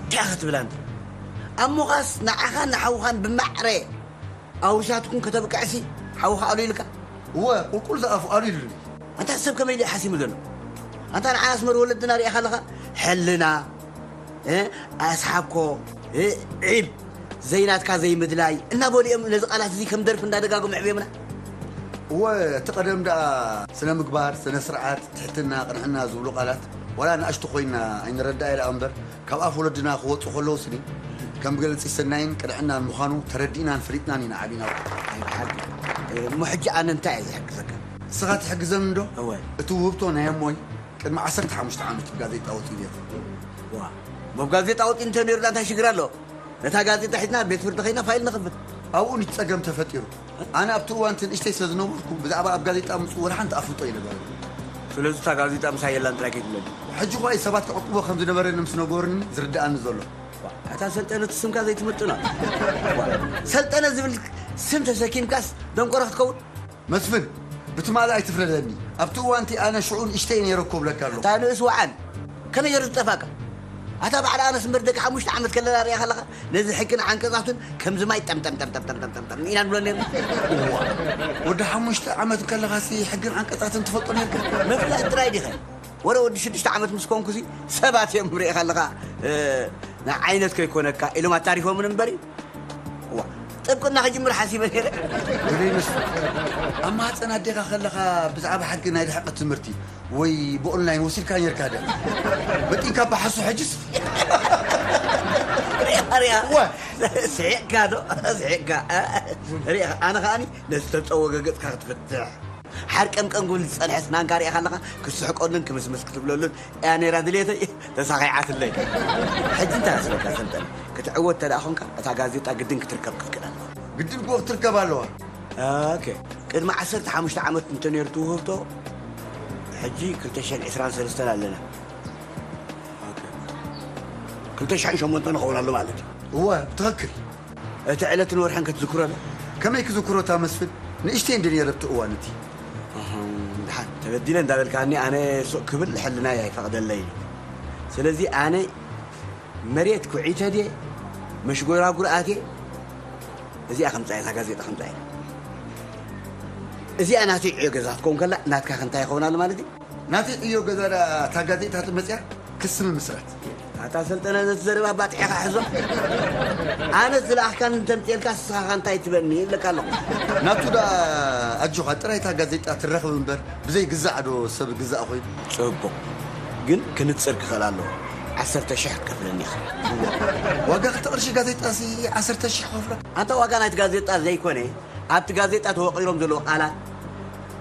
እንታይ ክትብል ኣንተ? ኣሞኻስ ንዓኻን ንሓውኻን ብማዕረ ኣውሻትኩም ከተብቅዕሲ ሓውኻ ኣሉ ኢልካ? እወ፣ ቁልቁል ዝኣፉ ኣሉ ኢሉኒ። ኣንታ ሰብ ከመይ ድዩ ሓሲሙ ዘሎ? ኣንታ ንዓናስ መር ወለድና ሪኢኻ ኣለኻ? ሕልና፣ እ፣ ኣስሓብኮ፣ እ፣ ዒብ፣ ዘይናትካ ዘይምድላይ እናበሉ እዮም ነዚ ቃላት እዚ ከም ደርፊ እንዳደጋገሙ ኣዕብዮምና። እወ፣ እቲ ቀደም ደኣ ስነ ምግባር፣ ስነ ስርዓት፣ ትሕትና፣ ቅንዕና ዝብሉ ቃላት ዋላ ንኣሽቱ ኮይና ኣይንረዳእ ኢላ እምበር ካብ ኣፍ ወለድና ክወጹ ከለዉ ስኒ ከም ገልጺ ሰናይን ቅንዕናን ምዃኑ ተረዲእናን ፈሊጥናን ኢና ዓቢና። ኣይ ብሓቂ። እሞ ሕጂ ኣነ እንታይ እየ ዝሕግዘካ? ንስኻ ትሕግዘኒ እንዶ? እወ። እቲ ውህብቶ ናይ ኣሞይ ቅድሚ ዓሰርተ ሓሙሽተ ዓመት ብጋዜጣ ወጺኡ ነይሩ። ዋ፣ እሞ ብጋዜጣ ወጺኡ እንተ ነይሩ እንታይ ሽግር ኣለዎ? ነታ ጋዜጣ ሒዝና ኣብ ቤት ፍርዲ ኸይድና ፋይል ንኸፍት። ኣብኡ ንጸገም ተፈጢሩ። ኣነ ኣብቲ እዋን እቲ ንእሽተይ ስለ ዝነበርኩ ብዛዕባ ኣብ ጋዜጣ ምጽኡ ወላ ሓንቲ ኣፍልጦ ኣይነበረኒ። ስለዚ እታ ጋዜጣ ምሳይ የላን ጥራይ ከይትብለኒ። ሕጂ ኸኣ ሰባት ክዕቅቦ ከም ዝነበረኒ ምስ ነገሩኒ ዝርድኣኒ ዘሎ። ዋ፣ ኣታ ሰልጠነ እቲ ስምካ ዘይትምጥኖ። ዋ፣ ሰልጠነ ዝብል ስም ተሰኪምካስ ደንቆሮ ክትከውን? መስፍን፣ ብትማሊ ኣይትፍረደኒ። ኣብቲ እዋን እቲ ኣነ ሽዑ ንእሽተይ ነይረ እኮ እብለካ ኣለኹ። ኣታ ንእስ ወዓል፣ ከመይ ገይሩ ዝጠፋካ? ኣታ ባዕላ ኣነስ እምበር ደቂ ሓሙሽተ ዓመት ከለና ሪኣኻ ኣለኻ? ነዚ ሕግን ዓንቀጻቱን ከምዚ ማይ ጠም ጠም ጠም ጠም ጠም ጠም ጠም ኢና ንብሎ ነርና። እዋ፣ ወዲ ሓሙሽተ ዓመት ከለኻሲ ሕግን ዓንቀጻትን ትፈልጦ ነርካ? ምፍላጥ ጥራይ ዲኸ? ወረ ወዲ ሽዱሽተ ዓመት ምስ ኮንኩሲ ሰባት እዮም ሪኢኻ ኣለኻ፣ እ፣ ንዓይነት ከይኮነካ ኢሎም ኣታሪፎምን እምበር እዩ። እዋ፣ ጥብቅና ክጅምር ሓሲበ ነይረ። ግደይ መስፍን፣ ኣብ ማህፀን ኣዴኻ ከለኻ ብዛዕባ ሕጊ ናይ ርሕቀት ትምህርቲ ወይ ብኦንላይን ወሲድካ ነይርካ ደ? መጢንካ ባሓሱ ሕጅስ? ሪኣ፣ ሪኣ። እዋ። ስሒቕካ ዶ? ስሒቕካ። ሪኣ፣ ኣነ ከኣኒ ነዚ ተፀወገ ገፅካ ክትፍትሕ። ሓርቀምቀም ክብል ዝጸንሐ ስናንካ ሪኢኻ ኣለኻ? ክስሕቀሉን ክምስምስ ክትብለሉን እያ ነይራ ድሌተይ፣ ተሳኺዓትለይ። ሕጂ እንታይ ኣስበካ ሰልጠነ? ክትዕወት እንተ ደኣ ኾንካ፣ እታ ጋዜጣ ግድን ክትርከብ ክትክእል ኣለዋ። ግድን እኮ ክትርከብ ኣለዋ። ኦኬ። ቅድሚ ዓሰርተ ሓሙሽተ ዓመት እንተ ነይሩ ትውህብቶ፣ ሕጂ ክልተ ሽሕን ዕስራን ሰለስተን ኣለና። ኦኬ። ክልተ ሽሕን ሸሞንተን ንኸውን ኣሎ ማለት እዩ። እወ፣ ብትኽክል። እቲ ዕለትን ወርሕን ክትዝክሮ ዶ? ከመይ ክዝክሮ እታ መስፍን? ንእሽተይ እንዲ ነይረ ኣብቲ እዋን እቲ። እህም፣ ደሓን፣ ተበዲለ እንዳበልካኒ ኣነ ሱቕ ክብል ሕልናይ ኣይፈቕደለይን እዩ። ስለዚ ኣነ መሬት ኩዒተ ድየ፣ መሽጎራጉር ኣትየ፣ እዚኣ ከምጻ እየ፣ እታ ጋዜጣ ከምጻ እየ። እዚኣ ናተይ ዕዮ ገዛ ክትከውን ከላ ናትካ ከ እንታይ ይኸውን ኣሎ ማለት እዩ? ናተይ ዕዮ ገዛ ደኣ እታ ጋዜጣ ትመጽያ ክሲ ምምስራት። ኣታ ሰልጠነ ነቲ ዘረባ ባጥዕኻ ሕዞ። ኣነ ዝለኣኽካኒ እንተምጽኤልካ ንስኻ እንታይ ትበኒ ይብለካ ኣለኹ። ናቱ ደኣ ኣጆኻ ጥራይ እታ ጋዜጣ ትረኽብ እምበር ብዘይ ግዛዕ ዶ ሰብ ግዛእ ኮይኑ? ጽቡቕ። ግን ክንጽር ክኽእል ኣለዎ። ዓሰርተ ሽሕ ክትከፍለኒ ኢኻ። ዋጋ ክልተ ቅርሺ ጋዜጣ ሲ ዓሰርተ ሽሕ ክኸፍለካ? ኣንታ ዋጋ ናይቲ ጋዜጣ ዘይኮነ ኣብቲ ጋዜጣ ተወቒሮም ዘለዉ ቃላት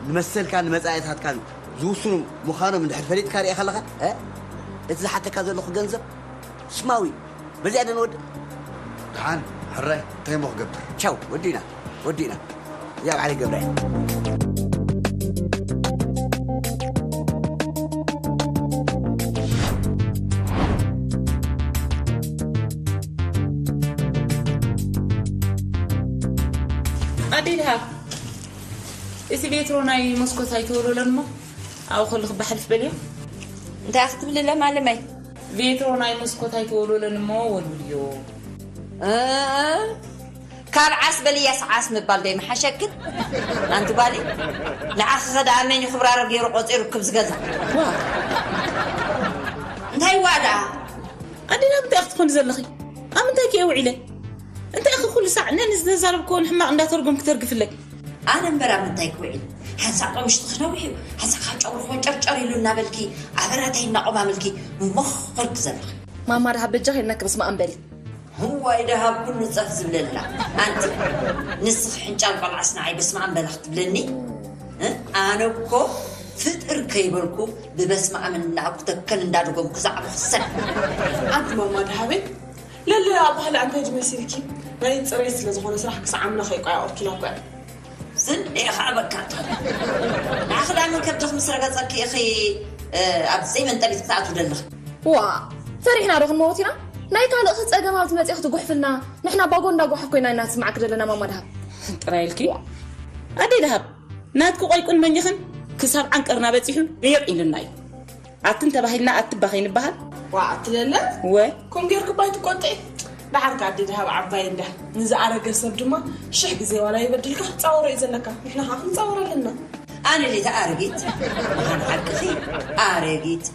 ንመሰልካን ንመጻኢታትካን ዝውስኑ ምዃኖም እንድሕር ፈሊጥካ ርኢኻ ኣለኻ፣ እ? እቲ ዝሓተካ ዘለኹ ገንዘብ ስማዊ። በዚኣ ዶ ንወድእ? ደሓን፣ ሕራይ፣ እንታይ እሞ ክገብር? ቻው፣ ወዲእና፣ ወዲእና። እዚኣ ባዕለይ ገብራ እየ። ኣደይ ደሃብ፣ እቲ ቬትሮ ናይ መስኮት ኣይተወልወለን እሞ ኣብኡ ከለኹ ባሕልፍ በልዮ። እንታይ ክትብልለ ማለመይ? ቬትሮ ናይ መስኮት ኣይተወልወለን እሞ ወልውልዮ። እ፣ ካብ ዓስ በልያስ ዓስ ምባል ዶ ይመሓሸክን? ኣንቲ ጓለይ፣ ንዓኺ ኸ ደኣ መን እዩ ክብራረ ገይሩ ቆጺሩ ክብ ዝገዛ? ዋ። እንታይ ዋ ደኣ? ኣዴና፣ እንታይ ክትኾኒ ዘለኺ? ኣብ ምንታይ ከ ውዒለ? እንታይ ኢኺ ኩሉ ሳዕ ነን ዝተዛረብክዎ ንሕማቕ እንዳተርጎምኪ ተርግፍለይ? ኣነ እምበር ኣብ ምንታይ ክውዒል? ሓንሳእ ቀምሽትኺ ነዊሑ፣ ሓንሳእ ከዓ ጨጉርኺ ወንጨርጨር ኢሉ እናበልኪ፣ ኣበራታይ እናቆማምልኪ ሞኽርኪ ዘለኺ። ማማ ደሃብ፣ በጃኺ ኢልናኪ በስመ ኣብ በሊ። እዋይ ደሃብ ኩሉ ጸፍ ዝብለላ። ኣንቲ ንስኺ ሕንጫል ቆልዓስ ንዓይ በስመ ኣብ በላ ክትብለኒ? እ? ኣነ እኮ ፍጥር ከይበልኩ ብበስመ ኣብ እናኣኩተከል እንዳደገምኩ ዛዕባ ክሰብ። ኣንቲ ማማ ደሃበይ፣ ለለ ኣባህላ እንታይ ድመሲልኪ? ናይ ጽሬት ስለ ዝኾነ ስራሕ ክሳዕ ኣምላኽ የቋያቑርኪ ኢላ እኮ እያ። ዝንዴ ኸዓ በቃ ትብል። ንዓኺ ደኣ መን ከብድኺ ምስ ረገጸኪ ኢኺ፣ እ፣ ኣብ ዘይመንጠሊት ክትኣትዊ ደለኺ? ዋ፣ ፈሪሕና ዶ ክንመውት ኢና? ናይ ካልእኺ ጸገም ኣብ ትመጺ ክትጉሕፍልና፣ ንሕና ባጎ እንዳጓሓፍ ኮይና ኢና ንስምዓኪ ዘለና ማማ ደሃብ። ጥራይ ኢልኪ? ኣደይ ደሃብ፣ ናትኪ ቆይቁን መኝኽን ክሳብ ዓንቀርና በጺሑ ድይቕ ኢሉና እዩ። ኣትን ተባሂልና ኣትባ ከይንበሃል። ዋ፣ ኣትለለ? ወ? ከም ጌርኪ ባይ ትቆጥዒ። ደሓር ከኣ ኣደይ ደሃብ ዓባይ እንዳ። ንዝኣረገ ሰብ ድማ ሽሕ ግዜ ዋላ ይበድልካ፣ ክትጻወሮ እዩ ዘለካ። ንሕና ከኣ ክንጻወር ኣለና። ኣነ ድየ ኣረጊት? ምዃን ሓቅኺ ኣረጊት።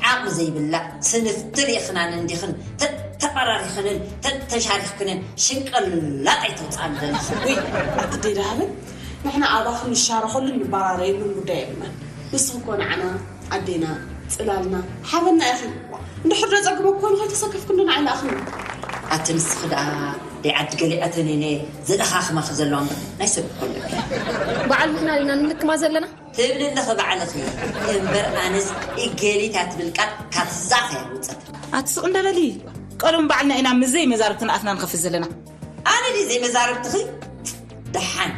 ዓቕሚ ዘይብላ ስንፍቲ ርኢኽናን እንዲኽን ተተቐራሪኽንን ተተሻሪኽክንን ሽንቅላጥ ኣይተውፅኣን ዘለኺ። ውይ፣ ኣቲ ኣደይ ደሃብን ንሕና ኣባኽን ንሻረኸሉን ንበራረየሉን ጉዳይ የብልናን። ንስኺ እኮ ንዓና ኣዴና፣ ጽላልና፣ ሓበንና ኢኺ። እንድሕር ዶ ጸግበ እኮ ንኸይተሰከፍክንዶ ንዓይ ለኣኽኒ። ኣቲ ንስኺ ደኣ ደይ ዓዲ ገሊዐተን እየን ዘለኻኽማኺ ዘለዋ እምበር ናይ ሰብ እኮ ኣለኪ። በዓል ንሕና ዲና ንልክማ ዘለና? ትብሊ ኣለኺ ባዕልኺ እምበር ኣነስ እገሊት እያ ትብል ቃል ካብ ዛፍ እያ ዝወጸት። ኣቲ ስቕ እንደ በሊ። ቀደም ባዕልና ኢና ምስ ዘይመዛርብትና ኣፍና ንኸፍት ዘለና። ኣነ ድየ ዘይመዛርብትኺ? ደሓን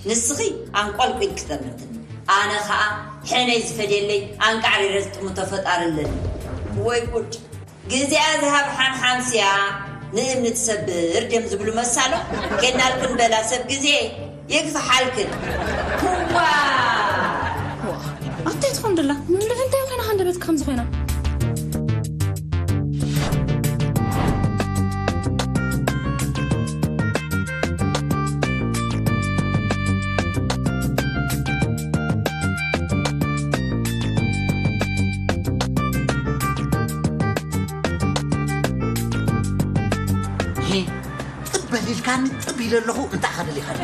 ንስኺ ኣንቆልቂልኪ ተምርትኒ፣ ኣነ ኸኣ ሕነይ ዝፈድየለይ ኣንቃዕሪረ ዝጥምቶ ፈጣሪ ኣለኒ። ወይ ጉድ! ግዜኣ ዝሃብ ሓምሓምስያ ንእምኒ ትሰብር ድዮም ዝብሉ መሳሎ? ኬድናልክን በላ ሰብ ግዜ የግፍሓልክን። ክዋ! ዋ፣ ኣታይ ትኾን ደላ? ምንድን እንታይ ኮይና ሃንደበት ከም ዝኾይና? ሄ፣ ጥብ በል ኢልካኒ፣ ጥብ ኢለ ኣለኹ፣ እንታይ ኢኻ ደሊኻኒ?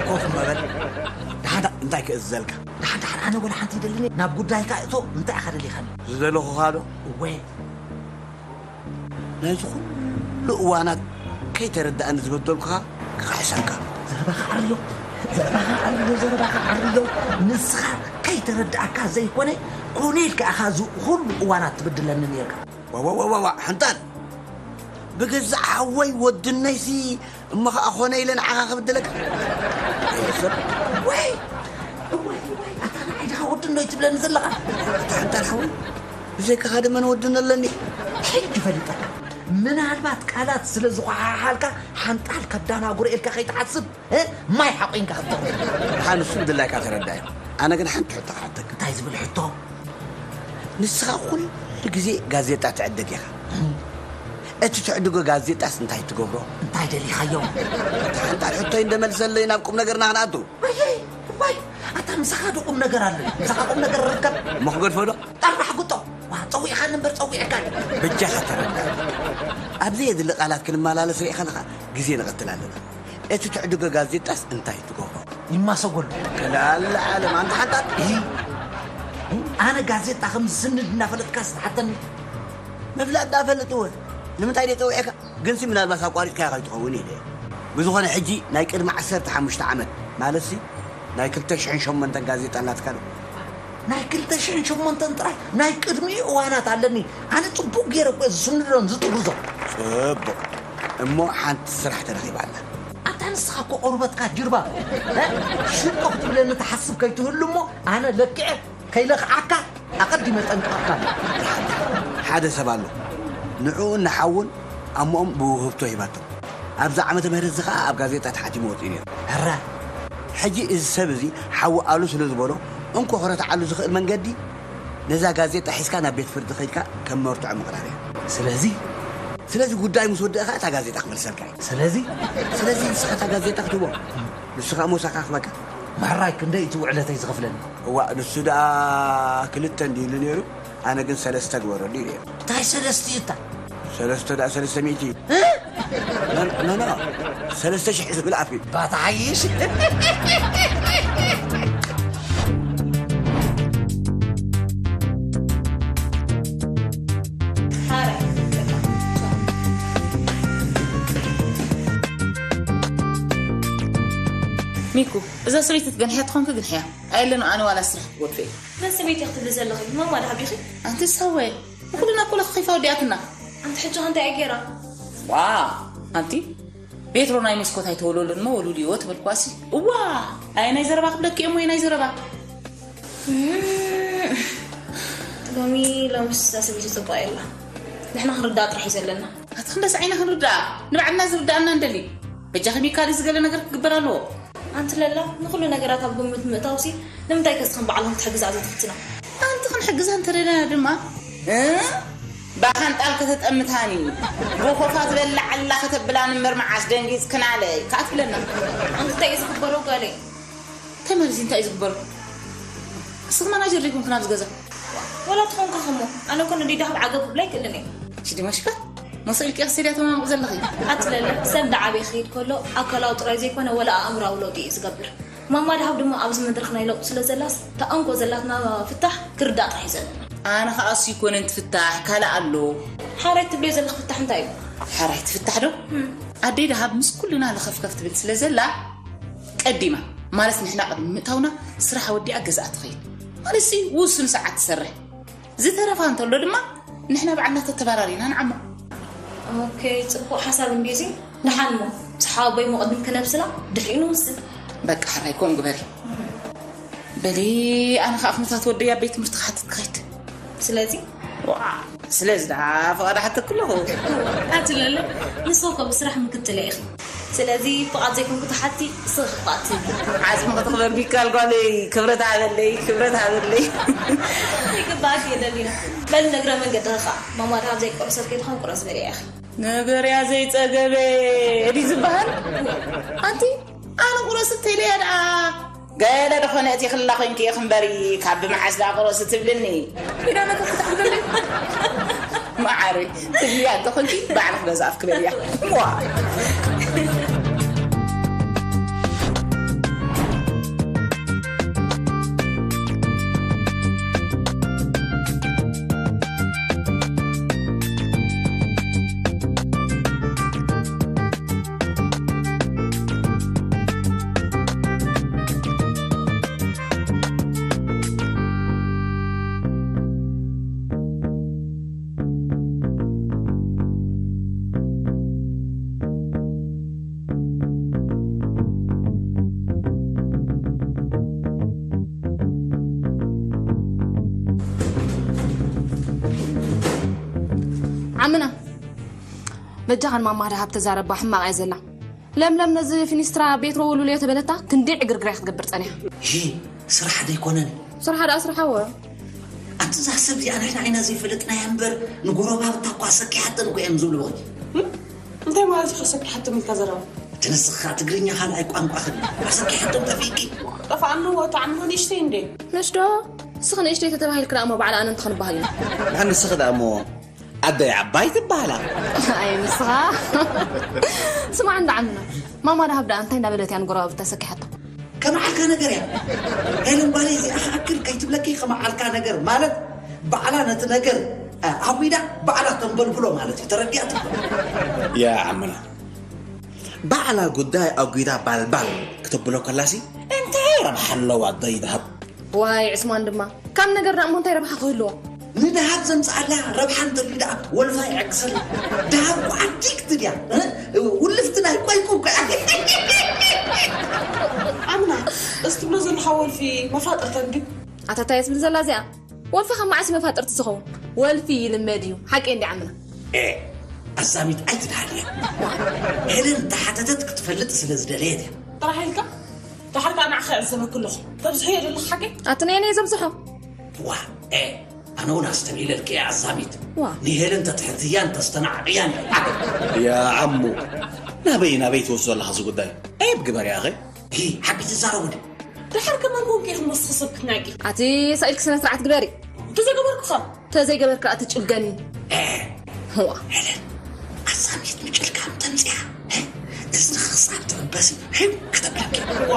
ኮፍ እሞ በል። ደሓን እንታይ ክእዝዘልካ? ደሓን፣ ደሓን፣ ኣነ ወላ ሓንቲ ይደልን እየ። ናብ ጉዳይካ እቶ፣ እንታይ ኢኻ ደሊኻኒ? ዝደለኹኻ ዶ? እወ። ነዚ ኩሉ እዋናት ከይተረድኣኒ ዝበደልኩኻ ክኽሕሰልካ። ዘረባኻ ዓርዮ፣ ዘረባኻ ዓርዮ፣ ዘረባኻ ዓርዮ። ንስኻ ከይተረድኣካ ዘይኮነ፣ ኮነ ኢልካ ኢኻ እዚ ኩሉ እዋናት ትብድለኒ ነይርካ። ዋ፣ ዋ፣ ዋ፣ ዋ፣ ዋ፣ ሓንጣል! ብገዛእ ሓወይ ወድነይሲ እሞ ኸኣ ኾነ ኢለ ንዓኻ ክብድለካ? ኣየ ሰብ! ወይ! እዋይ፣ እዋይ፣ ኣታ ንዓይ ድኻ ወድኖይ ትብለኒ ዘለኻ? ኣታ ሓንጣል ሓወይ፣ ብዘይካኻ ደመን ወድኖ ኣለኒ? ሕጂ ፈሊጠካ። ምናልባት ቃላት ስለ ዝኸሓሓልካ ሓንጣል ከዳናጉረ ኢልካ ከይትሓስብ። እ? ማይ ሓቂንካ ክትተርፍ። ደሓን ንሱ ድላይካ ተረዳዮ። ኣነ ግን ሓንቲ ሕቶ ክሓተካ። እንታይ ዝብል ሕቶ? ንስኻ ኩሉ ግዜ ጋዜጣ ትዕድግ ኢኻ። እቲ ትዕድጎ ጋዜጣስ እንታይ ትገብሮ? እንታይ ደሊኻዮ? ሓንጣል ሕቶይ እንደ መልሰለይ ናብ ቁም ነገርና ክንኣቱ። ዋይ፣ ዋይ፣ ኣታ ምሳኻ ዶ ቁም ነገር ኣሎ? ምሳኻ ቁም ነገር ርከብ? እሞ ክገድፎ ዶ? ጠራሕ ግጦ። ዋ፣ ጸዊዕኻኒ እምበር ጸዊዕካኒ። በጃኻ ተረዳእ። ኣብ ዘየድሊ ቃላት ክንመላለስ ርኢኻ ኣለኻ፣ ግዜ ንቐትል ኣለና። እቲ ትዕድጎ ጋዜጣስ እንታይ ትገብሮ? ይማሰጎሉ። ክላለ ዓለም፣ ኣንታ ሓንጣል። እሂ። ኣነ ጋዜጣ ከም ዝስንድ እናፈለጥካ ስትሓተኒ? ምፍላጥ ዳፈለጥወ። ንምንታይ ደይ ጸዊዐካ? ግንሲ ምናልባት ኣቋሪጽካዮ ከይትኸውን ኢለ። ብዝኾነ ሕጂ ናይ ቅድሚ ዓሰርተ ሓሙሽተ ዓመት ማለትሲ ናይ ክልተ ሽሕን ሸሞንተን ጋዜጣ ኣላትካ ዶ? ናይ ክልተ ሽሕን ሸሞንተን ጥራይ ናይ ቅድሚ እዋናት ኣለኒ። ኣነ ጽቡቕ ገይረ እኮ ዝስንዶን ዝጥርዞ። ጽቡቕ። እሞ ሓንቲ ስራሕ ተረኺባና። ኣታ ንስኻ እኮ ቆርበትካ ጅርባ ሽቆ ክትብለኒ ትሓስብ ከይትህሉ እሞ ኣነ ለክዐ ከይለኽዓካ ኣቐዲመ ጠንቀቐካ። ሓደ ሰብ ኣሎ። ንዕኡን ንሓውን ኣሞኦም ብውህብቶ ሂባቶም። ኣብዛ ዓመተ ምህረት እዚ ኸኣ ኣብ ጋዜጣ ተሓቲሙ ወጺኡ ነይሩ። ሕራ። ሕጂ እዚ ሰብ እዚ ሓዉ ኣሉ ስለ ዝበሎ እንኮ ክረትዓሉ ዝኽእል መንገዲ ነዛ ጋዜጣ ሒዝካ ናብ ቤት ፍርዲ ኸይድካ ከም መርትዖ ምቕራብ እያ። ስለዚ ስለዚ ጉዳይ ምስ ወደእኻ እታ ጋዜጣ ክመልሰልካ እየ። ስለዚ ስለዚ ንስኻ እታ ጋዜጣ ክትቦ ንስኻ ሞሳኻ ክበካ። ማራይ ክንደይ እቲ ውዕለተይ ዝኸፍለኒ? እዋእ ንሱ ደኣ ክልተ እንዲ ኢሉ ነይሩ። ኣነ ግን ሰለስተ ግበረሉ ኢለ። እንታይ ሰለስተ እታ? ሰለስተ ደኣ ሰለስተ ሚእቲ እዩ። እ? ኖ ኖ፣ ሰለስተ ሽሕ ዝብል ኣፍ እዩ። ባታ ሓይሽ። ሚኩ፣ እዛ ሰበይቲ ትገንሕያ ትኾንኪ ግንሕያ። ኣየለን ኣነ ዋላ ስራሕ ክጎድፈ እዩ። መን ሰበይቲ ክትብሊ ዘለኺ? ማማ ድሃብ ዲኺ? ኣንቲ ሳወ፣ ንኹልና እኮ ለኽኺፋ ወዲኣትና። ኣንቲ ሕጂ ከ እንታይ እያ ገይራ? ዋ፣ ኣንቲ ቤትሮ ናይ መስኮት ኣይተወልወልን እሞ ወልውልዎ ተበልኳሲ። እዋ፣ ኣየ ናይ ዘረባ ክብለኪ እየ እሞ ናይ ዘረባ። ሎሚ ሎምስ እዛ ሰበይቲ ጽቡቕ የላ። ንሕና ክንርዳእ ጥራሕ እዩ ዘለና። ኣቲ ክንደስ ዓይና ክንርዳኣ፣ ንባዕልና ዝርዳኣና ንደሊ። በጃኺ ሚካሊ ዝገለ ነገር ክግበር ኣለዎ። ኣንቲ ለላ ንኹሉ ነገራት ኣብ ግምት ምእታውሲ ንምንታይ ከ እስኽን ባዕልኽን ክትሕግዝኣ ዘይትፍትና? ኣንቲ ክንሕግዛ እንተደለና ድማ እ ባኻን ጣል ከተጠምታኒ ብኾፋ ዝበላዓላ ከተብላኒ እምበር መዓስ ደንጊጽክናለ ከኣ ትብለና። ኣንቲ እንታይ እዩ ዝግበሮ ጓለይ? እንታይ ማለት እዩ እንታይ እዩ ዝግበሮ? እስኺ ማናጀር ዶ ኣይኮንክን ኣብዚ ገዛ? ዋላ ተኾንካ ኸሞ ኣነ እኮ ነዲዳ ካብ ዓገብ ክብላ ኣይክእልን እየ። ሽዲ ማሽካ መሰልኪ ኢኺ ሰድያ ተማምቕ ዘለኺ። ኣቲ ለለ ሰብ ደዓበየ ክኸይድ ከሎ ኣካላዊ ጥራይ ዘይኮነ ወላ ኣእምራዊ ለውጢ እዩ ዝገብር። ማማ ደሃብ ድማ ኣብዚ መድረኽ ናይ ለውጢ ስለ ዘላስ እታ እንኮ ዘላትና ፍታሕ ክርዳእ ጥራሕ እዩ ዘለና። ኣነ ኸኣ እሱ ኣይኮነን እቲ ፍታሕ ካልእ ኣሎ። ሓራይ ትብልዮ ዘለኺ ፍታሕ እንታይ እዩ? ሓራይ እቲ ፍታሕ ዶ? ኣደይ ደሃብ ምስ ኩልና ለኸፍከፍ ትብል ስለ ዘላ ቀዲማ ማለት ንሕና ቅድሚ ምእታውና ስራሕ ወዲኣ ገዝኣ ትኸይድ። ማለትሲ ውሱን ሰዓት ትሰርሕ። ዝተረፋ እንተሎ ድማ ንሕና ባዕልና ተተባራሪና ንዓሞ። ኦኬ ጽቡቕ ሓሳብ እንድዩ እዚ። ደሓን እሞ ምስ ሓወቦይ እሞ ቅድም ክነብስላ ድሕሪኡ ንውስን። በቃ ሕራይ ከምኡ ግበሪ። በሊ ኣነ ከዓ ኩነታት ወደይ ኣብ ቤት ትምህርቲ ክሓትት ክኸይድ። ስለዚ ዋ ስለዚ ደኣ ፍቓድ ሓተኩ ኣለኹ። ኣቲ ለለ ንስኺ እኮ ብስራሕ ምክትለ ኢኺ። ስለዚ ፍቓድ ዘይኮንኩ ትሓቲ ንስኺ ፍቓድ ትህቢ። ዓጽምኺ ትኽበር ሚካል ጓለይ ክብረት ሃበለይ ክብረት ሃበለይ። ይግባኣኪ እየ ደሊና። በሊ ንእግረ መንገድኺ ኸኣ ማማ ደሃብ ዘይቆረሰት ከይትኾን ቁረስ በልያ ኢኺ። ንገርያ ዘይጸገበ ድዩ ዝበሃል? ኣንቲ ኣነ ቁረስ እንተኢለያ ደኣ ገለ ደኾነ እቲ ክላ ኮይንኪ ኢኺ እምበሪ ካብ ብመዓስ ደኣ ቁረስ ትብልኒ? ኢዳ መከፍታ ክትብልኒ? መዓረይ ትብልያ እንተኾንኪ ባዕልኺ ገዛ ኣፍክበልያ። ዋ ዓምና በጃኻ ንማማ ደሃብ ተዛረባ፣ ሕማቕ እያ ዘላ። ለምለም ነዚ ፊኒስትራ ቤትሮ ወልውልዮ ተበለታ፣ ክንደይ ዕግርግር እያ ክትገብር ጸኒሓ። ሂ፣ ስራሕ ዶ ኣይኮነን? ስራሕ ደኣ ስራሕ እወ። ኣንቲ እዛ ሰብ እዚኣ ንሕና ኢና ዘይፈለጥናያ እምበር ንጎረባብታ እኳ ኣሰኪሓተን እኮ እየን ዝብልወኺ። እንታይ ማለት ኢኻ ኣሰኪሓቶም ኢልካ ዘረባ? እቲ ንስኺ ኸኣ ትግርኛ ካልኣይ ቋንቋኽን እዩ። ኣሰኪሓቶም ጠፊእኪ። ጠፍኣኒ እወ፣ እታ ዓምኖ ንእሽተይ እንዴ? ንእሽቶ ንስኺ ንእሽተይ ተተባሂልኪ ደኣ እሞ ባዕላ ኣነ እንታይ ክንበሃል ኢና? ኣንስኺ ደኣ እሞ ኣደይ ዓባይ ትበሃላ። ኣይ ንስኻ ስማዕ እንዳ ዓምና ማማ ደሃብ ደኣ እንታይ እንዳበለት እያ ንጎረባብታ ሰኪሓቶ? ከመዓልካ ነገር እያ። ሄለን ጓለይ እዚኣ ክኣክል ከይትብለኪ ከመዓልካ ነገር ማለት ባዕላ ነቲ ነገር ኣዊዳ ባዕላ ተንበልብሎ ማለት እዩ። ተረዲኣትካ? ያ ዓምና ባዕላ ጉዳይ ኣጒዳ ባልባል ክትብሎ ከላሲ እንታይ ረብሓ ኣለዋ ኣዶ ይድሃብ? ዋይ ዕስማን ድማ ካብ ነገርና እሞ እንታይ ረብሓ ክህልዎ? ንድሃብ ዘምፅኣላ ረብሓ እንተልዩ ደኣ ወልፋ ይዕግሰላ። ድሃብ እኮ ኣዲክት ድያ። ውልፍቲ ናይ ቆይቁ እኮ እያ። ኣምና፣ እዚ ትብሎ ዘለኻ ወልፊ መፋጥርተን ድዩ? ኣታ እንታይ ትብል ዘላ እዚኣ? ወልፊ ካብ መዓስ መፋጥርቲ ዝኸውን? ወልፊ ይልመድ እዩ። ሓቂ እንዲ ዓምና። ኤ ኣዛሚት ኣይትድሃልያ። ሄለን ተሓተተት ክትፈልጥ ስለ ዝደለየት እያ። ጥራሕ ኢልካ? ድሓር ከዓ ንዓኻ እዕዘበኪ ኣለኹ። ተብዝሕዮ ዘለኻ ሓቂ? ኣቲ ነየነ እየ ዘብዝሖ? ዋ፣ ኤ ኣነ እውን ኣስተብሂለልኪ እየ ኣዛሚት። ዋ። ንሄለን ተትሕትያን ተስተናዕቕያን እየ። ያ ዓሙ፣ ናበይ ናበይ ትወስዶ ኣለኻ እዚ ጉዳይ? ኤብ ግበር ያኸ። ሂ፣ ሓቂ ትዛረቡ ድዩ? ድሓር ከመን ኮንኪ ኢኹም ወስኺ ሰብ ክትናቂ? ኣቲ ሳኢልኪ ስነ ስርዓት ግበሪ። እንተዘይገበርኩ ኸ? ተዘይገበርካ ኣቲ ጭልገኒ። ኤ፣ ህዋ። ሄለን፣ ኣዛሚት ምጭልካም ተምፅያ። እ? እዝንኺ ክሳብ ትዕበሲ፣ ህም ክተብለኪ። ዋ፣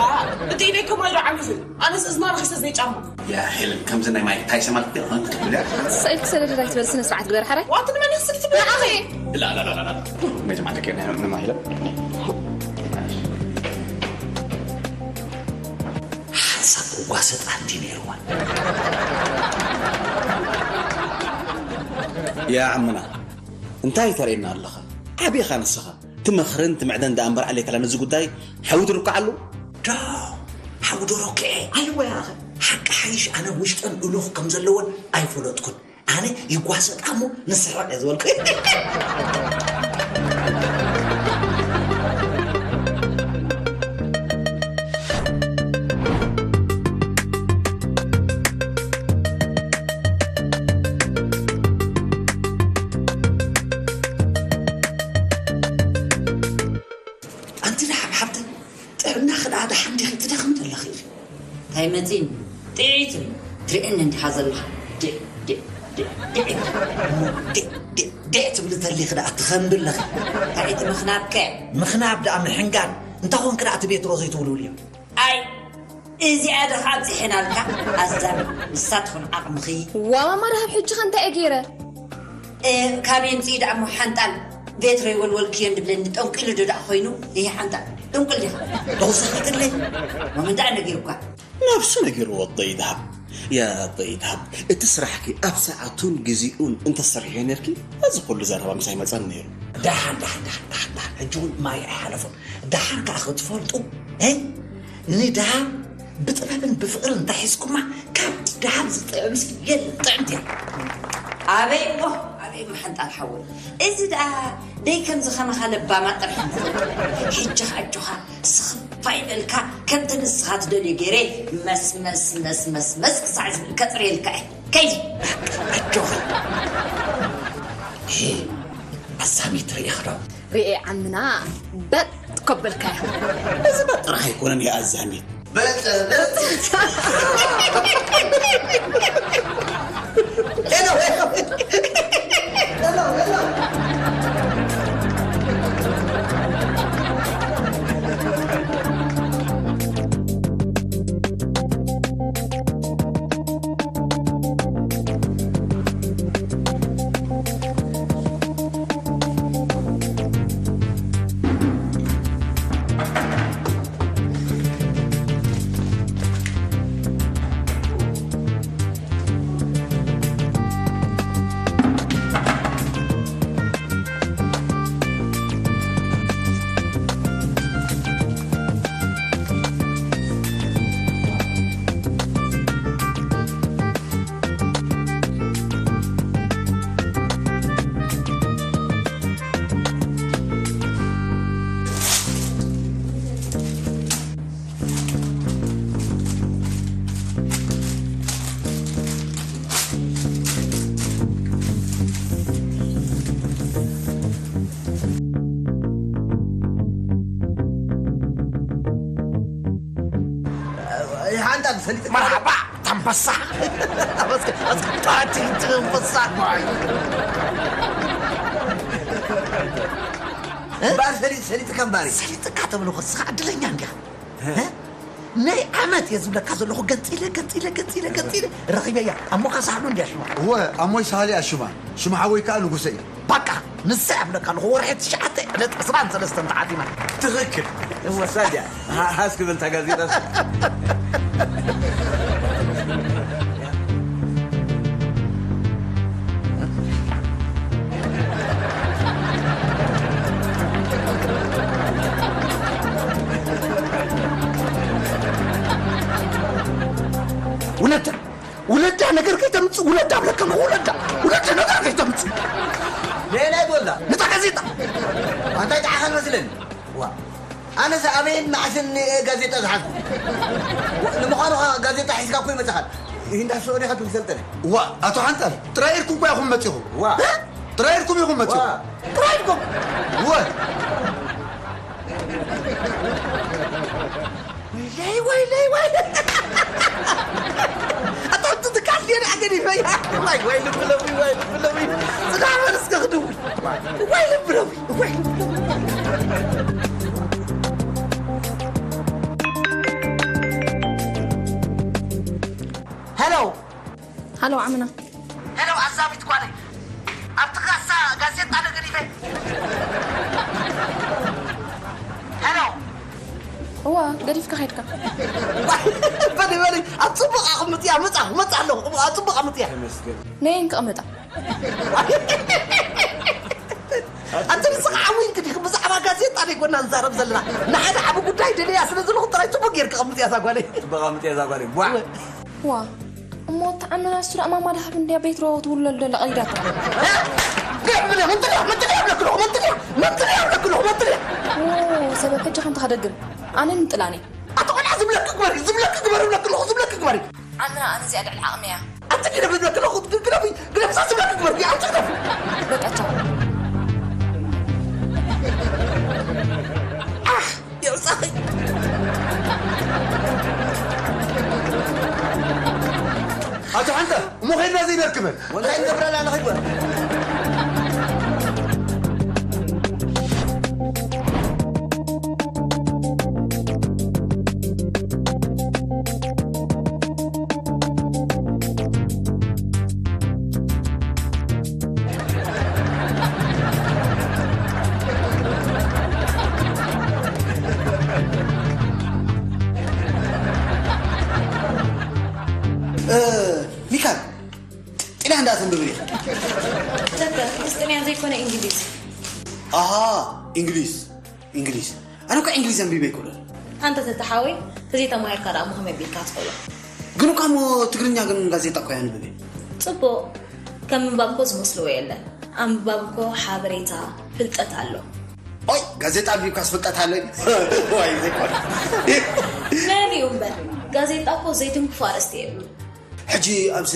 እቲ ኢደይ ከማይ ዶ ዓሚኹ? ኣነስ እዝና ረኺሰ ዘይጫማ። ያ ሄለን፣ ከምዚ ናይ ማይክ ታይሰን ማለት ዶ ኸን ክትብልያ? ሳኢልኪ ሰደድ ኣይትበል፣ ስነ ስርዓት ግበር ሓራይ። ዋት ንመን ይኽስል ትብል? ንዓኺ። ላ፣ ላ፣ ላ፣ ላ፣ ላ። መጀመርያ ከ ናይ፣ ናይ ማይለ። ሓንሳብ ክዋሰጣ እንዲ ነይርዋ። ያ ዓምና፣ እንታይ ተርእየና ኣለኻ? ዓቢኻ ንስኻ። ትመኽርን ትምዕደን ደኣ እምበር ዓሌት ኣላ ነዚ ጉዳይ ሓዊ ትርኩዓሉ? ዶ፣ ሓዊ ዶ ሮክዐ? ኣይወ ያኸ። ሓቂ ሓይሽ ኣነ ውሽጠን እሉኽ ከም ዘለወን ኣይፈለጥኩን። ኣነ ይጓሰጣ እሞ ንስሕቕ እየ ዝበልኩ። ኣንቲ ደሓን ሓብተይ፣ ጥዕናኺ ደኣ ደሓን ዲኺ? ትደኽሚ ዘለኺ ኢኺ። እንታይ መፂኒ? ጥዒት ትርእየኒ እንዲኻ ዘለኻ። ድዕ፣ ድዕ፣ ድዕ፣ ድዕ። እሞ ድዕ፣ ድዕ፣ ድዕ ትብሊ ተሊኺ ደኣ ትኸንቢ ኣለኺ። እንታይ እቲ ምኽናብከ? ምኽናብ ደኣ ምሕንጋድ። እንተ ኾንኪ ደኣ እቲ ቤትሮ ዘይትውልውልዮ። ኣይ፣ እዚኣ ዶ ኣብዚሐናልካ? ኣዛብ፣ ንሳ ትኹን ዓቕምኺ። ዋ፣ ማማ ደሃብ፣ ሕጂ ኸ እንታይ እየ ገይረ? እ፣ ካብ የምፅኢ ደኣ እሞ ሓንጣል ቬትሮ ይወልወልክዮ እንድብለኒ ጠንቂሉ ዶ ደኣ ኮይኑ? ይሄ ሓንጣል ጥንቁል ዲኻ? ተወሳኺትለይ? መመን ደኣ ነጊሩካ? ነብሱ ነጊርዎ ኣዶ ይድሃብ። ያ ኣዶ ይድሃብ፣ እቲ ስራሕኪ ኣብ ሰዓቱን ግዜኡን እንተሰርሕዮ ነርኪ፣ እዚ ኩሉ ዘረባ ምሳይ መጸን ነይሩ። ደሓን፣ ደሓን፣ ደሓን፣ ደሓን፣ ደሓን። ሕጂ እውን ማይ ኣይሓለፎን። ደሓን ከኣ ክትፈልጡ፣ እ፣ ንድሃብ ብጥበብን ብፍቕርን እንተሒዝኩማ፣ ካብ ድሃብ ዝጥዕምሲ የለን። ጥዕምቲ እያ። ኣበይ እሞ፣ ኣበይ እሞ ሓንጣል ሓወይ። እዚ ደኣ ደይ ከምዚ ከማኻ ለባማት ጥራሕ እዮም ዝፈልጡ። ሕጂ ኸኣ ኣጆኻ ስኽፋ ይበልካ፣ ከምቲ ንስኻ ትደልዮ ገይረ መስ፣ መስ፣ መስ፣ መስ፣ መስ ክሳዕ ዝብል ከጽርየልካ እየ። ከይዲ። ኣጆኻ። ሄ፣ ኣሳሚት ርኢኻ ዶ? ርኤ ዓምና በጥ ኮበልካያ። እዚ በጥ ጥራሕ ኣይኮነን፣ ይኣዛኒ። በጥ፣ በጥ። ሄሎ፣ ሄሎ። ሄሎ፣ ሄሎ። ሓንጣል ሰሊጥ መርሓባ፣ ኣንበሳ። ኣበስከ፣ ኣበስከ፣ ጣቲ፣ ኣንበሳ። እምበኣር ሰሊጥ፣ ሰሊጥ ከም ባሪ። ሰሊጥካ ተብሎ፣ ንስኻ ዕድለኛ እንዲኻ። እ? ናይ ዓመት እየ ዝብለካ ዘለኹ፣ ገንፂለ፣ ገንፂለ፣ ገንፂለ፣ ገንፂለ፣ ረኺበያ። ኣሞኻ ሳህሉ እንድያ ሽማ። እወ፣ ኣሞይ ሳህሉ እያ ሽማ። ሽማ ሓወይ ከዓ ንጉሰ እዩ። ባቃ፣ ንሳ እያ ዝብለካ ኣለኹ፣ ወርሒ ትሽዓተ እየ ዕስራን ሰለስተን ተዓቲመን። ትኽክል። እወ። ሳድያ፣ ሃ-፣ ሃስ ክብል እታ ጋዜጣ። ውለዳ፣ ውለዳ ነገር ከይተምጽእ፣ ውለዳ ብለካ፣ ውለዳ፣ ውለዳ ነገር ከይተምጽእ። ሌላ ይጎላ። ነታ ጋዜጣ። ኣንታይ ጣዕኻን መስለኒ። ዋ። ኣነስ ኣበይን መዓስን እየ ጋዜጣ ዝሓዝኩ? ንምዃኑ ኸ ጋዜጣ ሒዝካ እኮ ይመጻኻል። ይህንዳ ሶሪ ኸ ትምሰልጠነ? ዋ፣ ኣቶ ሓንጻል፣ ጥራይ ኢልኩም እኮ ኢኹም መጺኹም። ዋ። እ? ጥራይ ኢልኩም ኢኹም መጺኹም። ዋ። ጥራይ ኢልኩም። ወይለይ፣ ወይለይ፣ ወይለይ። ኣታ ትትካል ዲየ ደኣ ገዲፈያ። ዋይ፣ ዋይ፣ ልብለዊ፣ ዋይ፣ ልብለዊ። ጽናሕ በል እስከ ክድውል። ዋይ፣ ልብለዊ፣ ዋይ፣ ልብለዊ። ሄሎ። ሃሎ ዓምና። ሄሎ ኣዛቢት ጓለይ። ኣብቲ ካሳ ጋዜጣ ዶ ገዲፈ? ሄሎ። እዋ፣ ገዲፍካ ኸይድካ። በሊ፣ በሊ፣ ኣብ ጽቡቕ ኣቕምጥያ፣ መጻ፣ መጻ ኣለኹ። ኣብ ጽቡቕ ኣቕምጥያ። ተመስገን። ነየን ክቕምጣ? ኣንተ ንስኻ ዓዊንክ ዲኽ ብዛዕባ ጋዜጣ ደይኮና ንዛረብ ዘለና። ንሓደ ዓቢ ጉዳይ ደልያ ስለ ዘለኹ ጥራይ ጽቡቕ ጌርክ ኣቕምጥያ እዛ ጓለይ። ጽቡቕ ኣቕምጥያ እዛ ጓለይ። ዋ። ዋ፣ እሞ እታ ዓምና እሱ ደኣ ማማ ደሃብ እንድያ ቤትሮ ትውለሉ ደላ ቀይዳታ። እ? ምን፣ ምን ትሪያ? ምን ትሪያ ብለክልኹ? ምን ትሪያ? ምን ትሪያ ብለክልኹ? ምን ትሪያ? ኦ፣ ሰበብ ሕጂ ከምታ ከደግም። ኣነ ምጥላኒ። ኣታ ቆልዓ ዝብለኪ ግበሪ፣ ዝብለኪ ግበሪ ብለክልኹ፣ ዝብለኪ ግበሪ። ዓምና ኣነ እዚኣ ልዕሊ ዓቕሚ እያ። ኣቲ ግደፊ ብለክልኹ፣ ግደፊ፣ ግደፊ፣ እዛ ዝብለኪ ግበሪ፣ ኣቲ ግደፊ። በቃ ቻው። ኣሕ! የውጻኺ። ኣቶ ሓንተ፣ እሞ ኸይድና ዘይነርክበን። ወላሂ ንገብረላ ንኸይድ በል። እ፣ ሚካል፣ ጥልያን ደኣ ተንብብ ኢኻ። ተተ፣ ምስ ጥልያን ዘይኮነ እንግሊዝ። ኣሃ፣ እንግሊዝ፣ እንግሊዝ። ኣነ እኮ እንግሊዝ ኣንቢበ ኣይኮነን። ኣንተ ተተ ሓወይ፣ ተዘይተማሂርካ ደኣ እሞ ከመይ ኣቢልካ ትኽእሎ? ግን እኳ እሞ ትግርኛ ግን ጋዜጣ እኮ የንብብ እየ። ጽቡቕ። ከም ምንባብ እኮ ዝመስልዎ የለን። ኣብ ምንባብ እኮ ሓበሬታ፣ ፍልጠት ኣሎ። ኦይ፣ ጋዜጣ ኣንቢብካስ ፍልጠት ኣሎ? ዋይ፣ ዘይኮነ። መን እዩ እምበር? ጋዜጣ እኮ ዘይትንክፎ ኣርእስቲ የብሉ። ሕጂ ኣብዚ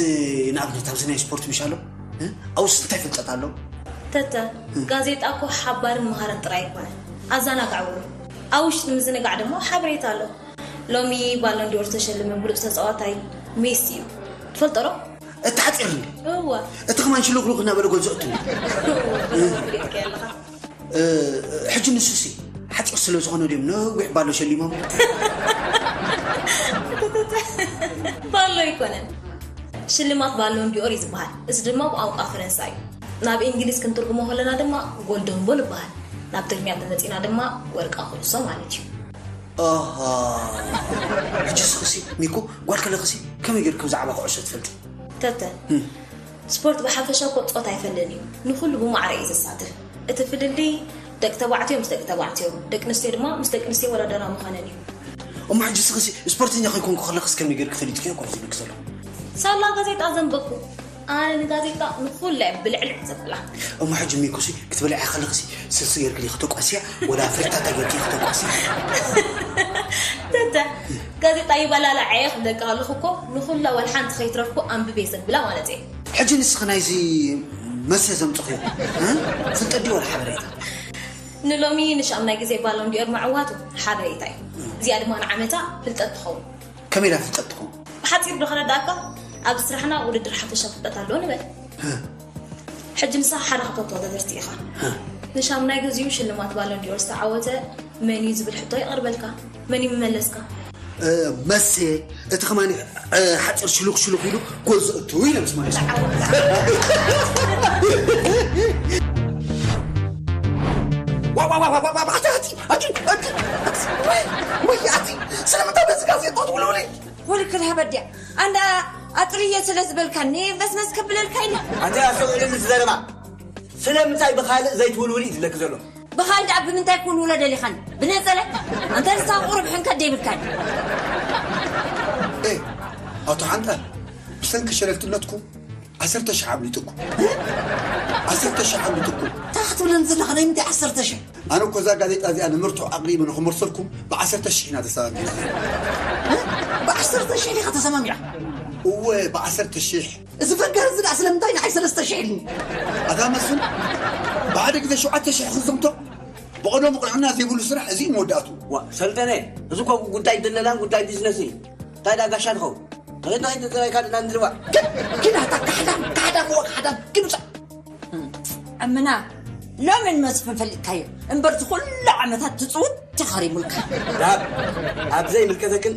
ንኣብነት ኣብዚ ናይ ስፖርት ምሽ ኣሎ? እ? ኣብስ እንታይ ፍልጠት ኣሎ? ተተ፣ እ። ጋዜጣ እኮ ሓባርን መሃርን ጥራይ ኣይኮነን። ኣዘናጋዒ እውን። ኣብ ውሽጢ ምዝንጋዕ ድማ ሓበሬታ ኣሎ። ሎሚ ባሎን ዲዮር ዝተሸለመ ብሉጽ ተጻዋታይ ሜሲ እዩ። ትፈልጦ ዶ? እቲ ሓጺር እንዲ? እወ። እቲ ከማን ሽሉኽሉኽ እናበለ ጎንዞ እቱ። እወ፣ ፍሊጥካ ኣለኻ። እ፣ ሕጂ ንሱሲ ሓጺር ስለ ዝኾነ ድዮም ነዊሕ ባሎ ሸሊሞም? ባሎ ኣይኮነን። ሽልማት ባሎን ዲኦር እዩ ዝበሃል። እዚ ድማ ብቋንቋ ፈረንሳ እዩ። ናብ እንግሊዝ ክንትርጉሞ ከለና ድማ ጎልደን ቦል ይበሃል። ናብ ትግርኛ እንተመጺና ድማ ወርቃ ኩዕሶ ማለት እዩ። ኣሃ። ሕጂ ስኽሲ፣ ሚኮ፣ ጓል ከለኽሲ ከመይ ጌርኪ ብዛዕባ ኩዕሶ ትፈልጢ? ተተ። እም። ስፖርት ብሓፈሻ እኮ ጾታ ኣይፈልጥን እዩ። ንኹሉ ብማዕረ እዩ ዘሳትፍ። እቲ ፍልልይ ደቂ ተባዕትዮ ምስ ደቂ ተባዕትዮ፣ ደቂ ኣንስትዮ ድማ ምስ ደቂ ኣንስትዮ ይወዳደራ ምዃነን እዩ። እሞ ሕጂ ስኽሲ ስፖርተኛ ከይኮንኩ ከለኽስ ከመይ ጌርኪ ፈሊጥክዮ እኮ ዝብልክ ዘሎ? ሳላ ጋዜጣ ዘንበብኩ። ኣነ ንጋዜጣ ንኹላ እየ ብልዕልዕ ዘብላ። እሞ ሕጂ ሚኩሲ ክትበልዕያ ከለኽሲ ስልሲ ጌርክሊ ክተቋስያ ወላ ፍርታታ ጌርኪ ክተቋስያ? ተተ፣ ጋዜጣ ይበላላዐ እየ ክብለካ ከለኹ እኮ ንኹላ ወላ ሓንቲ ከይትረፍኩ ኣንብቤ ዘብላ ማለት እየ። ሕጂ ንስኺ ናይዚ መሰ ዘምጽኽዮ፣ እ? ፍልጠት ድዩ ወላ ሓበሬታ? ንሎሚ ንሻምናይ ግዜ ባሎን ዲኦር ምዕዋቱ ሓበሬታ እዩ። እዚኣ ድማ ንዓመታ ፍልጠት ትኸውን። ከመይ ኢላ ፍልጠት ትኸውን? ብሓጺር ዶ ከረዳእካ? ኣብ ስራሕና ውድድር ሓፈሻ ፍልጠት ኣሎ ንበል። ህ። ሕጂ ንስኻ ሓደ ካብቶም ተወዳደርቲ ኢኻ። ህ። ንሻምናይ ግዚኡ ሽልማት ባሎን ዲኦር ዝተዓወተ መን እዩ ዝብል ሕቶ ይቐርበልካ። መን እዩ ምመለስካ? እ፣ መሴ፣ እቲ ከማን፣ እ፣ ሓጺር ሽሉኽ ሽሉኽ ኢሉ ጎል ዘእቱ ኢለ ምስ መለስኩ። ዋው፣ ኣቲ ኣቲ ኣቲ ኣቲ ወይ ወይ ኣቲ ስለምንታይ በዚ ጋዜጣ ትውልውሊ? ወልክ ልሃበድያ ኣንዳ ኣጥርየ ስለ ዝበልካኒ መስመስ ከብለልካ ኢለ። ኣቲ ኣስተውዕልኒ ዝዘረባ። ስለምንታይ ብኻልእ ዘይትውልውሊ እዩ ዝብለኪ ዘሎ? ብኻልእ ደኣ ብምንታይ ክውልውሎ ደሊኻኒ? ብነጸለ? ኣንተ ንስኻ ቁሩብ ሕንከት ደይብልካኒ። ኤ ኣቶ ሓንጣል ብሰንኪ ሸለልትነትኩም ዓሰርተ ሽሕ ኣምሊጥኩም። ዓሰርተ ሽሕ ኣምሊጥኩም። እንታይ ክትብለኒ ዘለኻ? ናይ ምንታይ ዓሰርተ ሽሕ? ኣነ እኮ እዛ ጋዜጣ እዚኣ ንምርትዖ ኣቕሪበ ንኽመርሰልኩም ብዓሰርተ ሽሕ ኢና ተሰማሚዕና። ብዓሰርተ ሽሕ ዲኻ ተሰማሚዕካ? እወ ብዓሰርተ ሽሕ። እዚ ፈንጋር እዚ ደኣ ስለምንታይ ንዓይ ሰለስተ ሽሕ ኢልኒ? ኣታ መስፍን ብሓደ ግዜ ሸውዓተ ሽሕ ክዘምቶ ብቐደሙ ቅንዕና ዘይብሉ ስራሕ እዚ እዩ መወዳእቱ። ዋ ሰልጠነ፣ እዚ እኮ ጉዳይ ድለላን ጉዳይ ቢዝነስ እዩ። እንታይ ደኣ ጋሻ ትኸውን? ተኸድና ከይተዘራይካ ድና ንድልዋ። ግን ግን ኣታ ካሕዳም ካሕዳም እወ ካሕዳም ግን ውፃእ። እምና ሎሚ ንመስፍን ፈሊጥካዮ እምበር ዝኩሉ ዓመታት ትፅውት ተኸሪሙልካ። ዳብ ኣብ ዘይምልከተክን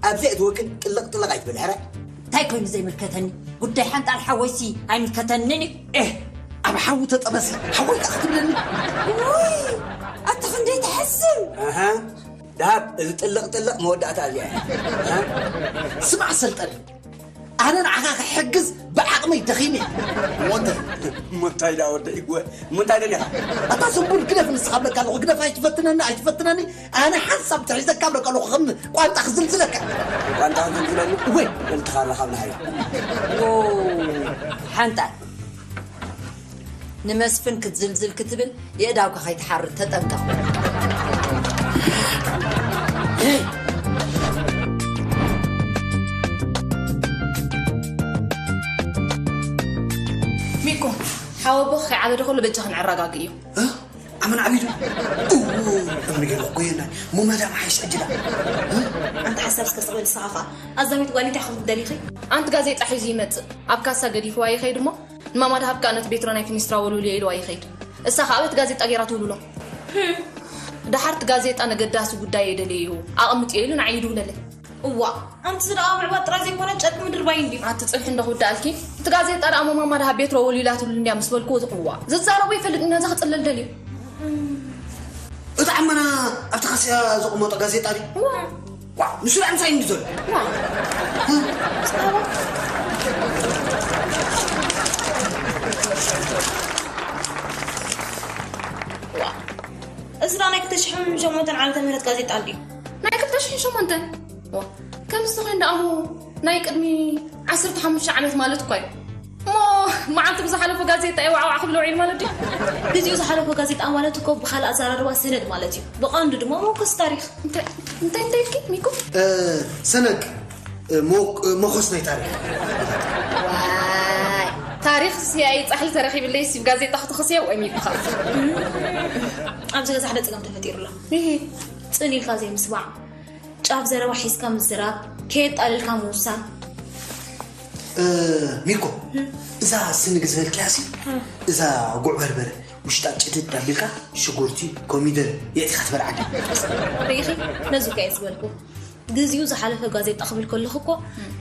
ኣብ ዘይእትወክን ጥልቕ ጥልቕ ኣይትበል ሕረ። እንታይ ኮይኑ ዘይምልከተኒ? ጉዳይ ሓንጣል ሓወይሲ ኣይምልከተንን እዩ። ኤህ ኣብ ሓዊ ተጠበሲ ሓወይ ከኣ ክትብለኒ? ውይ ኣታ ክንደይ ትሕስም። ኣሃ ዳብ እዚ ጥልቕ ጥልቕ መወዳእታ እዚኣ እያ። ስማዕ ሰልጠን ኣነ ንዓኻ ክሕግዝ ብዓቕመይ ደኺመ እየ። እሞ እንታይ እሞ እንታይ ደኣ ወደይ እሞ እንታይ ደሊኻ? ኣታ ስንቡል ግደፍ ንስኻ ብለካ ኣለኹ ግደፍ ኣይትፈትነኒ ኣይትፈትነኒ ኣነ ሓንሳብ ተሒዘካ ብለካ ኣለኹ ከም ቋንጣ ክዝልዝለካ። ቋንጣ ክዝልዝለኒ እወ። በልትኻ ኣለኻ ብልሃዮ። ሓንጣ ንመስፍን ክትዝልዝል ክትብል የእዳውካ ከይትሓርድ ተጠንቀቕ። ሚኮ ሓወቦ ከይዓበደ ከሎ በጃ ክንዕረጋግ እዩ። ኣመን ዓቢዱ እምኒ ገለ ጎየና ሙመዳ መሓይሽ ዕጅላ። ኣንቲ ሓሳብ እስከ ስቕበል ንስኻ ኸዓ ኣዛሚት ጓል እንታይ ክኽደሊኺ? ኣንቲ ጋዜጣ ሒዙ ይመጽእ ኣብ ካሳ ገዲፍዋ ይኸይድ እሞ ንማማ ደሃብ ከኣ ነቲ ቤትሮ ናይ ክኒስትራ ወልውልዮ ኢልዋ ይኸይድ። እሳ ከኣ በቲ ጋዜጣ ገይራ ትውልውሎ። ደሓር እቲ ጋዜጣ ነገዳሲ ጉዳይ እየ ደልየዮ ኣቐምጥዮ ኢሉ ንዓይ ይድውለለይ። እዋእ ኣንቲ እዚ ደኣ ምዕባጥ ጥራይ ዘይኮነ ጨርቂ ምድርባይ እንድዩ። ኣቲ ጽንሒ እንዶ ክውድኣልኪ እቲ ጋዜጣ ደኣ እሞ ማማ ደሃብ ቤትሮ ወልዊላትሉ እንድያ ምስ በልክዎ ዝቕዋእ ዝዛረቦ ይፈልጥ ነዛ ክጽለል ደልዩ። እቲ ዓመና ኣብቲ ካስያ ዘቐመጦ ጋዜጣ ድዩ? እዋ። ዋ ንሱ ደኣ ምሳይ እንዲ ዘሎ። እዚ ደኣ ናይ ክልተ ሽሕን ሸሞንተን ዓመተ ምህረት ጋዜጣ እንድዩ። ናይ ክልተ ሽሕን ሸሞንተን ከምዚ ተኾይኑ ደኣ እሞ ናይ ቅድሚ ዓሰርተ ሓሙሽተ ዓመት ማለት እኳ እዩ። እሞ መዓልቲ ብዝሓለፎ ጋዜጣ እዩ ዋዕዋዕ ክብሎ ውዒሉ ማለት ድዩ? ግዜኡ ዝሓለፎ ጋዜጣ ማለት እኮ ብኻልእ ኣዘራርባ ሰነድ ማለት እዩ። ብቐንዱ ድማ መወከሲ ታሪኽ። እንታይ እንታይ እንታይ ኢልኪ ሚኮ? ሰነድ ሞኮስ ናይ ታሪኽ። ዋይ ታሪኽ ስያይ ጻሕሊ ተረኺብለይ ሲብ ጋዜጣ ክትኽስዮ ወይ ሚኮ። ኣብዚ ገዛ ሓደ ጸገም ተፈጢሩ ኣሎ። ጽን ኢልካ ዘይምስማዕ ጫፍ ዘረባ ሒዝካ ምዝራብ ከየጣለልካ ምውሳን። ሚኮ እዛ ስንግ ዝበልክያ ሲ እዛ ጉዕ በርበረ ውሽጣ ጭድድ ኣቢልካ ሽጉርቲ ኮሚደር የእቲኻ ትበልዓ። ርኢኺ ነዚ እኮ እየ ዝበልኩ። ግዜኡ ዝሓለፈ ጋዜጣ ክብል ከለኹ እኮ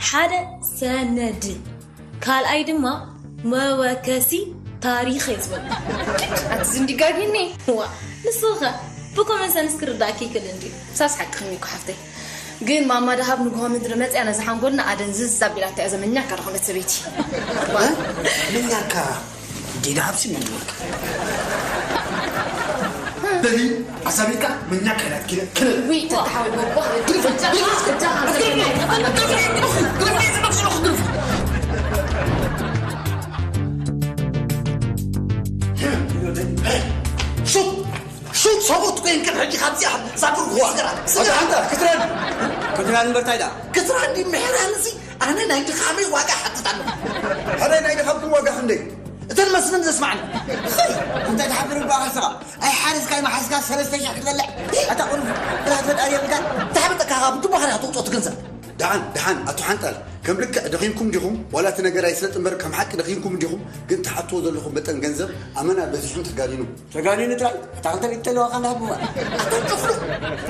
ሓደ ሰነድ ካልኣይ ድማ መወከሲ ታሪኽ እየ ዝበልኩ። ኣቲ ዝንዲጋጊኒ ዋ ንስኸ ብኮመን ሰንስ ክርዳእኪ ይክእል እንድዩ። ሳስ ሓቅኺ ሚኮ ሓፍተይ። ግን ማማ ደሃብ ንግሆ ምድሪ መጽያ ነዚ ሓንጎልና ኣደንዝዝ ኣቢላታ እያ ዘመኛካ ዝኾነት ሰበይቲ። መኛካ ዲና ሃብሲ መኛካ በሊ ኣሳቢካ መኛካ ኢላት ኪነ ክነ ውይ ተተሓወል በቦ ግርፍ ግርፍ ግርፍ ግርፍ ግርፍ ሹት ሹት ሰቡት ኮይንክን ሕጂ ካብዚኣ ሳብር ክዋ ስገራ ስገራ ኣንተ ክትረን ክትረን በርታይ ዳ ክትረን ዲ ምሕራን እዚ ኣነ ናይ ድኻመይ ዋጋ ሓትት ኣለኹ። ሕራይ ናይ ድኻምኩም ዋጋ ክንደይ? እተን መስፍን ዘስማዕኒ እንታይ ትሓብር እባ ካስኻ ኣይ ሓሪስካይ መሓዝካ ሰለስተ ሽሕ ክትበልዕ ኣታ ቁሩብ ፍርሃት ፈጣሪ የብልካን። ትሓብጠካ ካብ ድቦ ኸዳ ትውጦ ትገንዘብ። ደሓን ደሓን ኣቶ ሓንጣል ከም ልክዕ ደኺምኩም ዲኹም ዋላ እቲ ነገር ኣይስለጥ እምበር ከም ሓቂ ደኺምኩም ዲኹም ግን ትሓትዎ ዘለኹም መጠን ገንዘብ ኣመና በዚሑን ተጋኒኑ ተጋኒኑ ጥራይ እታ ክልተ ሚእቲ ተለዋ ካን ሃብዋ ኣታ ጭፍሉቕ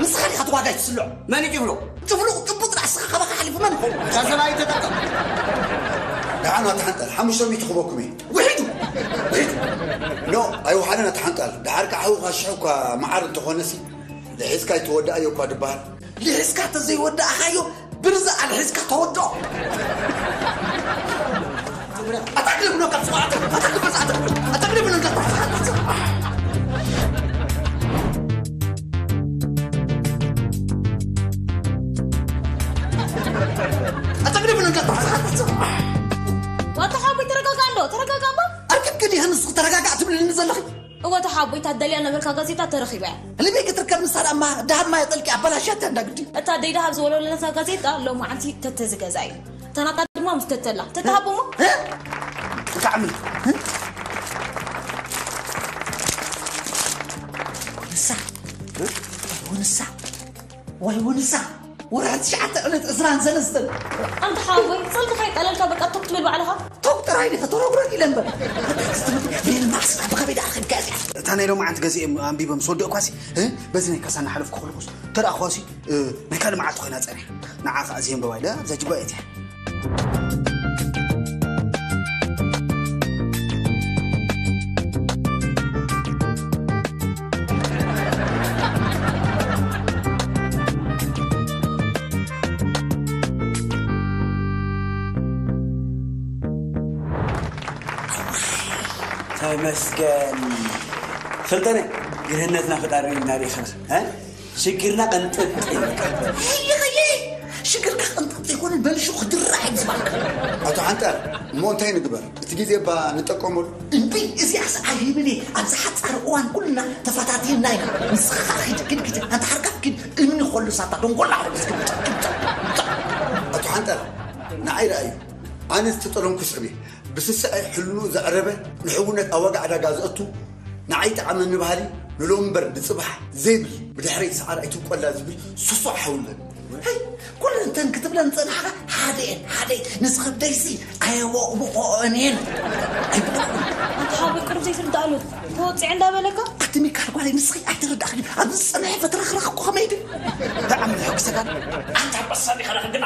ንስኻ ዲኻ እቲ ዋጋ ትስልዖ መን እዩ ጭፍሉቕ ጭፍሉቕ ጭቡጥ ንዓስኻ ካባኻ ሓሊፉ መን ይኸውን እታ ሰብኣይ ተጠቀም ደሓን ኣቶ ሓንጣል ሓሙሽተ ሚእቲ ክበኩም እየ ውሒዱ ውሒዱ ኖ ኣይወሓደን ኣታ ሓንጣል። ደሓር ከዓ ሓውኻ ሽሕ እኳ መዓር እንተኾነሲ፣ ልሒዝካ ኣይትወድኣዮ እኳ ድበሃል። ልሒዝካ ተዘይወዳእኻዮ፣ ብርዛ ኣልሒዝካ ተወድኦ። ኣታ ግደፍ ብሎካ፣ ኣታ ግደፍ፣ ኣታ ግደፍ፣ ኣታ ግደፍ ብሎካ። ኣታ ግደፍ ብሎካ። ዋታ ሓወይ፣ ተረጋጋ እንዶ፣ ተረጋጋ እሞ። ኣርክብ ግዲ፣ ንስኺ ተረጋጋዕ ትብልኒ ዘለኺ። እወ፣ ተሓቦይ፣ እታ ደልያ ነበርካ ጋዜጣ ተረኺባ እያ። ልበይ ክትርከብ ንሳ ደኣ እማ፣ ደሃብ ማይ ጠልቂ ኣበላሽያት እያ እንዳ ግዲ። እታ ደይ ደሃብ ዝወለወለታ ጋዜጣ ሎማዓንቲ ተተ ዝገዛ እዩ። እታ ናታ ድማ ምስ ተተላ። ተተሃቦ እሞ? እ? እንታይ ዓመል? እ? ወንሳ። እ? ወንሳ። ዋይ ወንሳ። ወርሒ ትሽዓተ ዕለት ዕስራን ሰለስተን። ኣንታ ሓወይ፣ ጸልቲ ከይጠለልካ በቃ ቶክ ትብል ባዕልኻ። ቶክ ጥራይ ዲኻ ተረጉረግ ኢለ እምበር። ፊልም ማክስ ኣብ ከመይ ደኣ ከድካ እዚኣ? እታ ናይ ሎማዓንቲ ገዚኦም ኣንቢቦም ምስ ወደእኳሲ፣ እ፣ በዚ ናይ ካሳ እናሓለፍኩ ከለኹስ፣ ተረኣኽዋሲ፣ እ፣ ናይ ካልእ መዓልቲ ኮይና ጸኒሓ። ንዓ ኸዓ እዚኦም ደባይ ዳ ኣብዛ ጅባ እያ። ተመስገን። ሰልጠነ፣ ድህነትና ፈጣሪ እናሪእኻ፣ እ? ሽግርና ቅንጥጥ ይብል። ይኸየ፣ ሽግርካ ቅንጥጥ ዘይኮነ፣ በልሹ ክድራሕ እዩ ዝባልካ። ኣቶ ሓንጣል፣ እሞ እንታይ ንግበር? እቲ ግዜ እባ ንጠቀመሉ። እምቢ፣ እዚኣስ ኣይብል እየ። ኣብዚ ሓጻር እዋን ኩልና ተፈታቲና ኢና። ንስኻ ኺድ፣ ኪድ፣ ኪድ፣ ኣንታ ሓርካፍ ኪድ፣ እምኒ ኾሉ ሳታ ደንጎላ ዓረብ እስኪ ምጻእ፣ ምጻእ፣ ምጻእ። ኣቶ ሓንጣል፣ ንዓይ ረኣዩ። ኣነ ዝተጠለምኩ ሰብ እየ። ብስስዐ ሕልንኡ ዘዕረበ፣ ንሕውነት ኣብ ዋጋ ዕዳጋ ዘእቱ፣ ንዓይ ጠዓመኒ በሃሊ፣ ንሎሚ እምበር ንጽባሕ ዘይብል፣ ብድሕረይ ሰዓር ኣይትውቀላ ዝብል ስሱዕ ሓውለን። ሄይ፣ ኩለን እተን ክትብለን ዝጸናሕካ ሓደ እየን፣ ሓደ እየን። ንስኺ ብደይሲ ኣየቦቕብቖኦን እየን። ኣይብቕብቕን። ኣንታ ሓወይ ቅሩብ ዘይትርድኣሉ። ተወጺዐ እንዳበለካ? ኣቲ ሚካል ጓለይ፣ ንስኺ ኣይተረዳእክን። ኣብዚ ዝጸንሐ ፈትረኽረኽ እኮ ከመይ ድዩ? ብዓም ሕጉሰካ። ኣንታ በሳል ኢኻ ግና።